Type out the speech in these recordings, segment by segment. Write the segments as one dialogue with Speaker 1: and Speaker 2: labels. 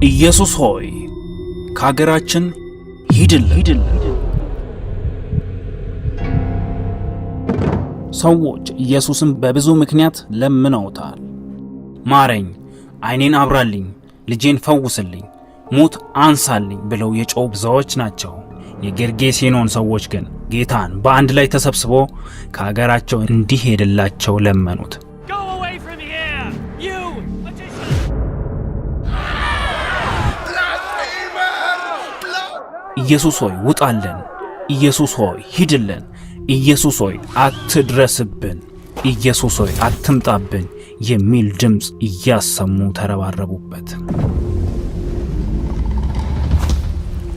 Speaker 1: ኢየሱስ ሆይ ከሀገራችን ሂድልን። ሰዎች ኢየሱስን በብዙ ምክንያት ለምነውታል። ማረኝ፣ ዓይኔን አብራልኝ፣ ልጄን ፈውስልኝ፣ ሙት አንሳልኝ ብለው የጮኹ ብዙዎች ናቸው። የጌርጌሴኖን ሰዎች ግን ጌታን በአንድ ላይ ተሰብስቦ ከሀገራቸው እንዲሄድላቸው ለመኑት።
Speaker 2: Go away from here, you magician!
Speaker 1: ኢየሱስ ሆይ ውጣልን፣ ኢየሱስ ሆይ ሂድልን፣ ኢየሱስ ሆይ አትድረስብን፣ ኢየሱስ ሆይ አትምጣብን የሚል ድምፅ እያሰሙ ተረባረቡበት።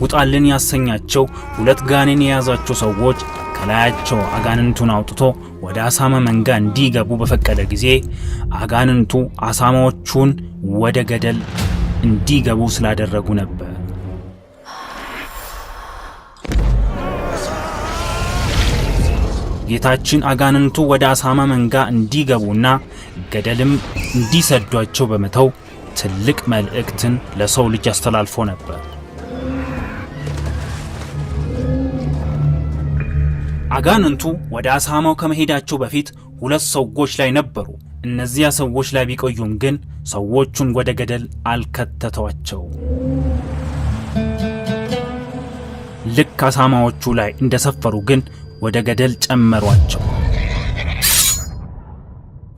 Speaker 1: ውጣልን ያሰኛቸው ሁለት ጋኔን የያዛቸው ሰዎች ከላያቸው አጋንንቱን አውጥቶ ወደ አሳማ መንጋ እንዲገቡ በፈቀደ ጊዜ አጋንንቱ አሳማዎቹን ወደ ገደል እንዲገቡ ስላደረጉ ነበር። ጌታችን አጋንንቱ ወደ አሳማ መንጋ እንዲገቡና ገደልም እንዲሰዷቸው በመተው ትልቅ መልእክትን ለሰው ልጅ አስተላልፎ ነበር። አጋንንቱ ወደ አሳማው ከመሄዳቸው በፊት ሁለት ሰዎች ላይ ነበሩ። እነዚያ ሰዎች ላይ ቢቆዩም ግን ሰዎቹን ወደ ገደል አልከተቷቸው። ልክ አሳማዎቹ ላይ እንደሰፈሩ ግን ወደ ገደል ጨመሯቸው።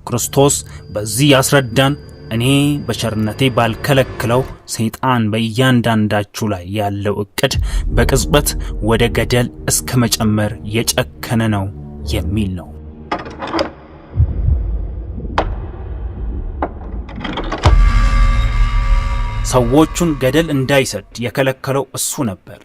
Speaker 1: ክርስቶስ በዚህ ያስረዳን፣ እኔ በቸርነቴ ባልከለክለው ሰይጣን በእያንዳንዳችሁ ላይ ያለው እቅድ በቅጽበት ወደ ገደል እስከ መጨመር የጨከነ ነው የሚል ነው። ሰዎቹን ገደል እንዳይሰድ የከለከለው እሱ ነበር።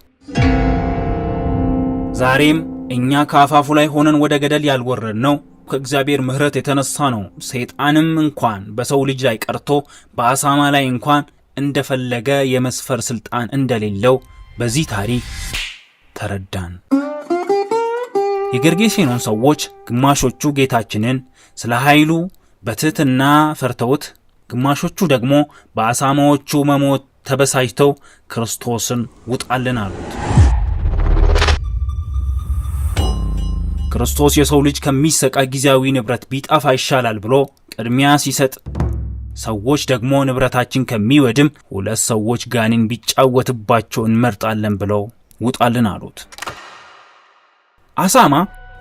Speaker 1: ዛሬም እኛ ከአፋፉ ላይ ሆነን ወደ ገደል ያልወረድነው ከእግዚአብሔር ምሕረት የተነሳ ነው። ሰይጣንም እንኳን በሰው ልጅ ላይ ቀርቶ በአሳማ ላይ እንኳን እንደፈለገ የመስፈር ስልጣን እንደሌለው በዚህ ታሪክ ተረዳን። የጌርጌሴኖን ሰዎች ግማሾቹ ጌታችንን ስለ ኃይሉ በትሕትና ፈርተውት፣ ግማሾቹ ደግሞ በአሳማዎቹ መሞት ተበሳጭተው ክርስቶስን ውጣልን አሉት። ክርስቶስ የሰው ልጅ ከሚሰቃይ ጊዜያዊ ንብረት ቢጠፋ ይሻላል ብሎ ቅድሚያ ሲሰጥ፣ ሰዎች ደግሞ ንብረታችን ከሚወድም ሁለት ሰዎች ጋኔን ቢጫወትባቸው እንመርጣለን ብለው ውጣልን አሉት። አሳማ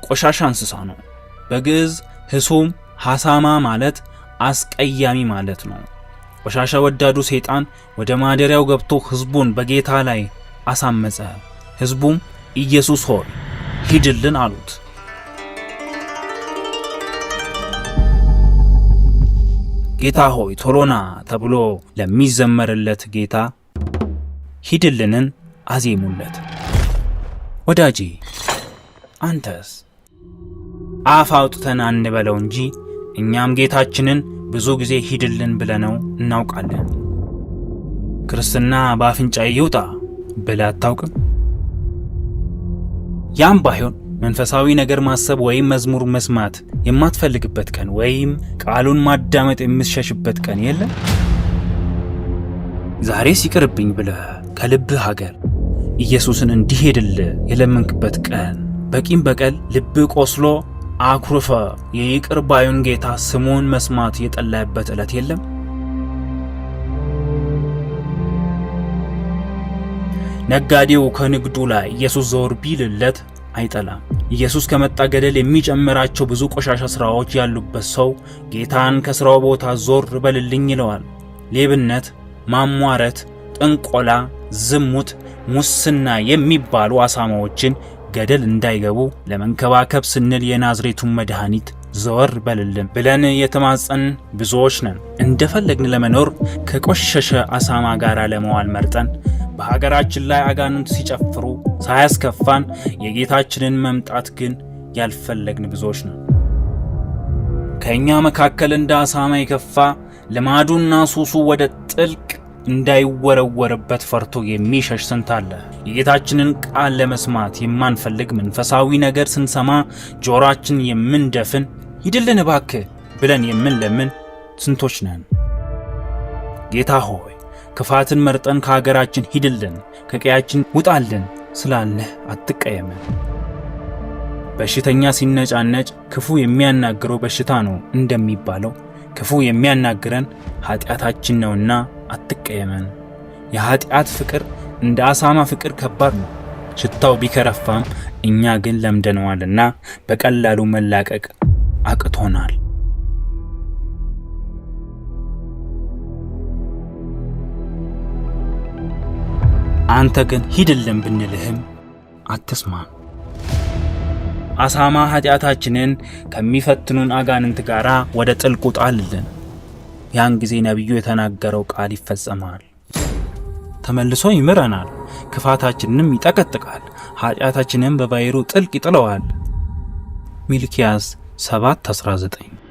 Speaker 1: ቆሻሻ እንስሳ ነው። በግዕዝ ህሱም ሐሳማ ማለት አስቀያሚ ማለት ነው። ቆሻሻ ወዳዱ ሰይጣን ወደ ማደሪያው ገብቶ ሕዝቡን በጌታ ላይ አሳመጸ። ሕዝቡም ኢየሱስ ሆይ ሂድልን አሉት። ጌታ ሆይ ቶሎና ተብሎ ለሚዘመርለት ጌታ ሂድልንን አዜሙለት። ወዳጄ አንተስ አፍ አውጥተን አንበለው እንጂ እኛም ጌታችንን ብዙ ጊዜ ሂድልን ብለነው እናውቃለን። ክርስትና በአፍንጫዬ ይውጣ ብለህ አታውቅም? ያም ባይሆን መንፈሳዊ ነገር ማሰብ ወይም መዝሙር መስማት የማትፈልግበት ቀን ወይም ቃሉን ማዳመጥ የምትሸሽበት ቀን የለም? ዛሬ ሲቅርብኝ ብለህ ከልብህ ሀገር ኢየሱስን እንዲሄድልህ የለመንክበት ቀን በቂም በቀል ልብህ ቆስሎ አኩርፈ የይቅር ባዩን ጌታ ስሙን መስማት የጠላህበት ዕለት የለም? ነጋዴው ከንግዱ ላይ ኢየሱስ ዘወር ቢልለት አይጠላም። ኢየሱስ ከመጣ ገደል የሚጨምራቸው ብዙ ቆሻሻ ሥራዎች ያሉበት ሰው ጌታን ከሥራው ቦታ ዞር በልልኝ ይለዋል። ሌብነት፣ ማሟረት፣ ጥንቆላ፣ ዝሙት፣ ሙስና የሚባሉ አሳማዎችን ገደል እንዳይገቡ ለመንከባከብ ስንል የናዝሬቱን መድኃኒት ዘወር በልልን ብለን የተማጸን ብዙዎች ነን። እንደፈለግን ለመኖር ከቆሸሸ አሳማ ጋር ለመዋል መርጠን በሀገራችን ላይ አጋንንት ሲጨፍሩ ሳያስከፋን የጌታችንን መምጣት ግን ያልፈለግን ብዙዎች ነን። ከእኛ መካከል እንደ አሳማ የከፋ ልማዱና ሱሱ ወደ ጥልቅ እንዳይወረወርበት ፈርቶ የሚሸሽ ስንት አለ። የጌታችንን ቃል ለመስማት የማንፈልግ፣ መንፈሳዊ ነገር ስንሰማ ጆሮአችን የምንደፍን፣ ሂድልን እባክህ ብለን የምንለምን ስንቶች ነን? ጌታ ሆይ ክፋትን መርጠን ከሀገራችን ሂድልን፣ ከቀያችን ውጣልን ስላልንህ አትቀየመን። በሽተኛ ሲነጫነጭ ክፉ የሚያናግረው በሽታ ነው እንደሚባለው ክፉ የሚያናግረን ኃጢአታችን ነውና አትቀየመን። የኃጢአት ፍቅር እንደ አሳማ ፍቅር ከባድ ነው። ሽታው ቢከረፋም እኛ ግን ለምደነዋልና በቀላሉ መላቀቅ አቅቶናል። አንተ ግን ሂድልን ብንልህም አትስማን። አሳማ ኃጢአታችንን ከሚፈትኑን አጋንንት ጋር ወደ ጥልቁ ጣልልን። ያን ጊዜ ነቢዩ የተናገረው ቃል ይፈጸማል። ተመልሶ ይምረናል፣ ክፋታችንንም ይጠቀጥቃል፣ ኃጢአታችንን በባሕሩ ጥልቅ ይጥለዋል። ሚልኪያስ 7:19።